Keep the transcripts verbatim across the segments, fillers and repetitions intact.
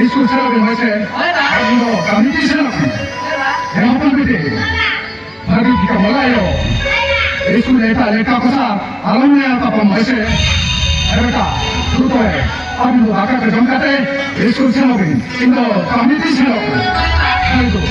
School ᱥᱮᱱᱚᱜ ᱵᱤᱱ ᱢᱟᱥᱮ᱾ ᱦᱳᱭ ᱵᱟ᱾ ᱟᱹᱵᱤᱱ ᱫᱚ ᱠᱟᱹᱢᱤ ᱛᱤᱥ ᱥᱮᱱᱚᱜ ᱠᱟᱱᱟ? ᱦᱳᱭ ᱵᱟ᱾ ᱦᱮᱸ ᱦᱚᱯᱚᱱ ᱵᱤᱴᱤ᱾ ᱵᱷᱟᱹᱜᱤ ᱴᱷᱤᱠᱟ ᱢᱟᱞᱟᱭᱚ᱾ ᱤᱥᱠᱩᱞ ᱨᱮ ᱮᱴᱟᱜ ᱞᱮᱠᱟ ᱠᱚ ᱥᱟᱶ ᱟᱞᱚᱢ ᱧᱮᱞ ᱛᱟᱯᱟᱢ ᱢᱟᱥᱮ᱾ ᱦᱮᱸ ᱵᱮᱴᱟ, ᱫᱩ ᱛᱚᱵᱮ, ᱟᱹᱵᱤᱱ ᱫᱚ ᱫᱟᱠᱟ ᱠᱚ ᱡᱚᱢ ᱠᱟᱛᱮ ᱤᱥᱠᱩᱞ ᱥᱮᱱᱚᱜ ᱵᱤᱱ᱾ ᱤᱧ ᱫᱚ ᱠᱟᱹᱢᱤ ᱛᱤᱥ ᱥᱮᱱᱚᱜ ᱠᱟᱱᱟ᱾ ᱦᱳᱭ ᱫᱩ᱾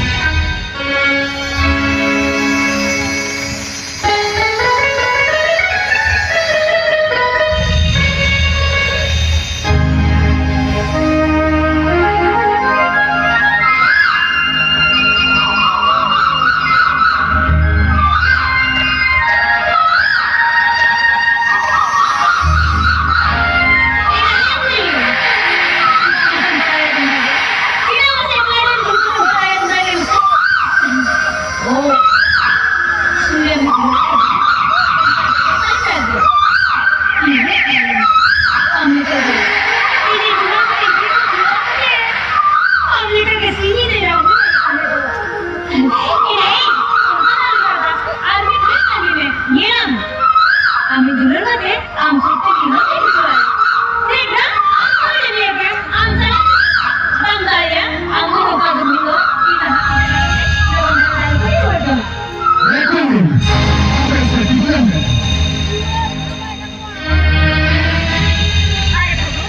ᱟᱢ ᱥᱟᱶᱛᱮ ᱢᱤᱫ ᱦᱚᱲ ᱛᱮ ᱦᱤᱡᱩᱜᱼᱟᱭ᱾ ᱪᱮᱫ ᱫᱟ? ᱟᱢ ᱥᱟᱶᱛᱮ ᱞᱟᱹᱭ ᱯᱮ, ᱟᱢ ᱪᱟᱞᱟᱜ ᱢᱮ᱾ ᱵᱟᱢ ᱫᱟᱲᱮᱭᱟᱜᱼᱟ, ᱟᱢ ᱫᱚ ᱱᱚᱝᱠᱟ ᱜᱮ ᱢᱤᱫ ᱦᱚᱲ ᱛᱤ ᱛᱟᱦᱟᱸ ᱠᱟᱛᱮ ᱡᱮᱢᱚᱱ ᱫᱟᱲᱮ ᱠᱚ ᱨᱩᱣᱟᱹᱲ ᱠᱟᱢᱟ᱾ ᱮᱠᱫᱚᱢ᱾ ᱟᱯᱮ ᱥᱮ ᱴᱤᱠᱟᱹ ᱢᱮ᱾ ᱟᱨᱮ ᱵᱟᱹᱵᱩ,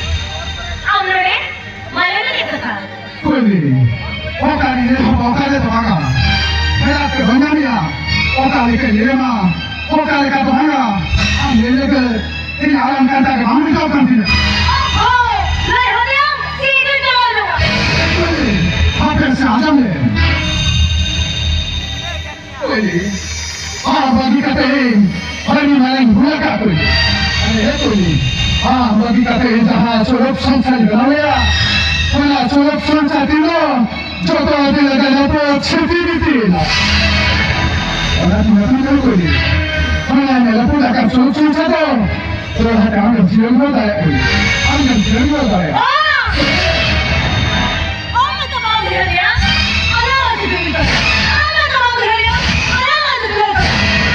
ᱟᱢ ᱱᱚᱰᱮ ᱢᱟᱞᱮ ᱢᱮ ᱪᱮᱫ ᱠᱟᱛᱷᱟ? ᱠᱩᱞᱤ, ᱚᱠᱟ ᱨᱮ ᱧᱮᱞ ᱦᱚᱸ ᱚᱠᱟ ᱨᱮ ᱫᱚ ᱵᱟᱝᱟ? ᱢᱮᱱᱟᱜ ᱛᱮ ᱵᱟᱝᱟ ᱢᱮᱭᱟ? ᱚᱠᱟ ᱞᱮᱠᱟ ᱧᱮᱞᱮᱢᱟ? ᱚᱠᱟ ᱞᱮᱠᱟ ᱫᱚ ᱵᱟᱝᱟ? ᱟᱢ ᱧᱮᱞ ᱞᱮᱠᱟ ᱤᱧ ᱟᱲᱟᱝ ᱠᱟᱱ ᱛᱟᱠ ᱵᱟᱝ ᱢᱮᱛᱟᱣ ᱠᱟᱱ ᱛᱤᱧᱟ᱾ ᱚᱦᱚ! ᱞᱟᱹᱭ ᱦᱚᱸ ᱞᱟᱹᱭᱟᱢ, ᱪᱮᱫ ᱮᱢ ᱪᱟᱞᱟᱣ ᱞᱮᱱᱟ? ᱠᱩᱞᱤ, ᱦᱟᱯᱮ ᱥᱮ ᱟᱸᱡᱚᱢ ᱞᱮ᱾ ᱠᱩᱞᱤ, ᱟᱢ ᱵᱟᱹᱜᱤ ᱠᱟᱛᱮ ᱤᱧ ᱟᱹᱰᱤ ᱢᱟᱨᱟᱝ ᱵᱷᱩᱞ ᱟᱠᱟᱫ ᱠᱚᱣᱟᱧ᱾ ᱟᱨᱮ ᱠᱩᱞᱤ, ᱟᱢ ᱵᱟᱹᱜᱤ ᱠᱟᱛᱮ ᱤᱧ ᱡᱟᱦᱟᱸ ᱥᱚᱲᱚᱠ ᱥᱚᱝᱥᱟᱨ ᱵᱮᱱᱟᱣ ᱞᱮᱭᱟ, ᱚᱱᱟ ᱥᱚᱲᱚᱠ ᱥᱚᱝᱥᱟᱨ ᱛᱤᱧ ᱫᱚ ᱡᱚᱛᱚ ᱫᱤᱱ ᱞᱮᱠᱟ ᱞᱚᱯᱚ ᱪᱷᱤᱛᱤ ᱵᱤᱛᱤ ᱮᱱᱟ᱾ ᱚᱱᱟ ᱛᱤᱧ ᱟᱹᱛᱩ ᱫᱚ ᱠᱩᱞᱤ, ᱚᱱᱟ ᱞᱚᱯᱚ ᱞᱮᱠᱟ ᱥᱚᱲᱚᱠ ᱥᱚᱝᱥᱟᱨ ᱫᱚ ᱫᱚᱦᱲᱟ ᱛᱮ ᱟᱢ ᱫᱚᱢ ᱡᱤᱭᱚᱱ ᱨᱩᱣᱟᱹᱲ ᱫᱟᱲᱮᱭᱟᱜ ᱠᱩᱞᱤ, ᱟᱢ ᱫᱚᱢ ᱡᱤᱭᱚᱱ ᱨᱩᱣᱟᱹᱲ ᱫᱟᱲᱮᱭᱟᱜᱼᱟ᱾ ᱟᱢ ᱫᱚ ᱵᱟᱢ ᱩᱭᱦᱟᱹᱨ ᱞᱮᱭᱟ᱾ ᱟᱞᱮ ᱦᱚᱸ ᱪᱤᱠᱟᱹ ᱞᱮᱠᱟ? ᱟᱢ ᱫᱚ ᱵᱟᱢ ᱩᱭᱦᱟᱹᱨ ᱞᱮᱭᱟ᱾ ᱟᱞᱮ ᱦᱚᱸ ᱪᱤᱠᱟᱹ ᱞᱮᱠᱟ?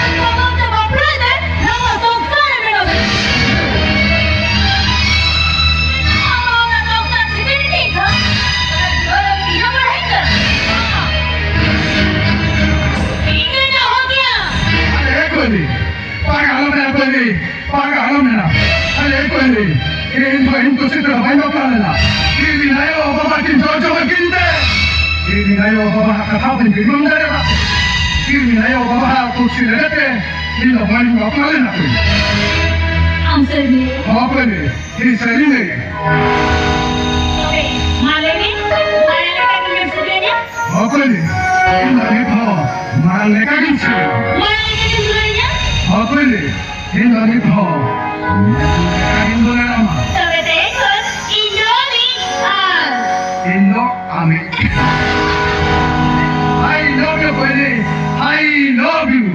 ᱟᱢ ᱫᱚ ᱵᱟᱢ ᱪᱟᱵᱟ ᱯᱩᱨᱟᱹᱭ ᱛᱮ ᱱᱚᱣᱟ ᱥᱚᱝᱥᱟᱨ ᱨᱮ ᱢᱮᱱᱟᱜ ᱞᱮᱭᱟ᱾ ᱟᱢ ᱫᱚ ᱚᱱᱟ ᱥᱚᱝᱥᱟᱨ ᱪᱷᱤᱵᱤ ᱨᱤᱱᱤᱡ ᱠᱷᱟᱱ ᱢᱮᱱᱟ᱾ ᱟᱨ ᱮ ᱠᱚᱭᱞᱤ, ᱤᱧ ᱫᱚ ᱤᱧ ᱠᱩᱥᱤ ᱛᱮᱫᱚ ᱵᱟᱹᱧ ᱵᱟᱯᱞᱟ ᱞᱮᱱᱟ᱾ ᱤᱧ ᱨᱮᱱ ᱟᱭᱳ ᱵᱟᱵᱟ ᱠᱤᱱ ᱡᱚᱨ ᱡᱚᱵᱚᱨ ᱠᱤᱫᱤᱧ ᱛᱮ, ᱤᱧ ᱨᱮᱱ ᱟᱭᱳ ᱵᱟᱵᱟ ᱟᱜ ᱠᱟᱛᱷᱟ ᱵᱟᱹᱧ ᱟᱸᱡᱚᱢ ᱫᱟᱲᱮᱭᱟᱫᱟ᱾ ᱤᱧ ᱨᱮᱱ ᱟᱭᱳ ᱵᱟᱵᱟ ᱟᱜ ᱠᱩᱥᱤ ᱞᱮᱠᱟᱛᱮ ᱤᱧ ᱫᱚ ᱵᱟᱹᱧ ᱵᱟᱯᱞᱟ ᱞᱮᱱᱟ᱾ ᱟᱢ ᱥᱟᱹᱨᱤ? ᱦᱚᱸ ᱠᱚᱭᱞᱤ, ᱤᱧ ᱥᱟᱹᱨᱤ ᱜᱮ᱾ ᱛᱚᱵᱮ ᱢᱟ ᱞᱟᱹᱭ ᱢᱮ, ᱢᱟᱲᱟᱝ ᱞᱮᱠᱟ ᱜᱮᱢ ᱥᱟᱹᱨᱤᱭᱟ? ᱦᱚᱸ ᱠᱚᱭᱞᱤ, ᱤᱧ ᱫᱚ ᱱᱤᱛ ᱦᱚᱸ ᱢᱟᱲᱟᱝ ᱞᱮᱠᱟ ᱜᱤᱧ ᱥᱟᱹᱨᱤᱭᱟ᱾ ᱢᱟᱲᱟᱝ ᱞᱮᱠᱟ ᱜᱮᱢ ᱥᱟᱹᱨᱤᱭᱟ? ᱦᱚᱸ ᱠᱚᱭᱞᱤ, ᱤᱧ ᱫᱚ ᱱᱤᱛ ᱦᱚᱸ ᱢᱟᱲᱟᱝ ᱞᱮᱠᱟ ᱜᱤᱧ ᱫᱩᱞᱟᱹᱲᱟᱢᱟ᱾ ᱛᱚᱵᱮ ᱛᱮᱦᱮᱧ ᱠᱷᱚᱱ ᱤᱧ ᱫᱚ ᱟᱢᱤᱡ ᱟᱨ ᱤᱧ ᱫᱚ ᱟᱢᱤᱡ᱾ I love you, ᱠᱚᱭᱞᱤ, I love you.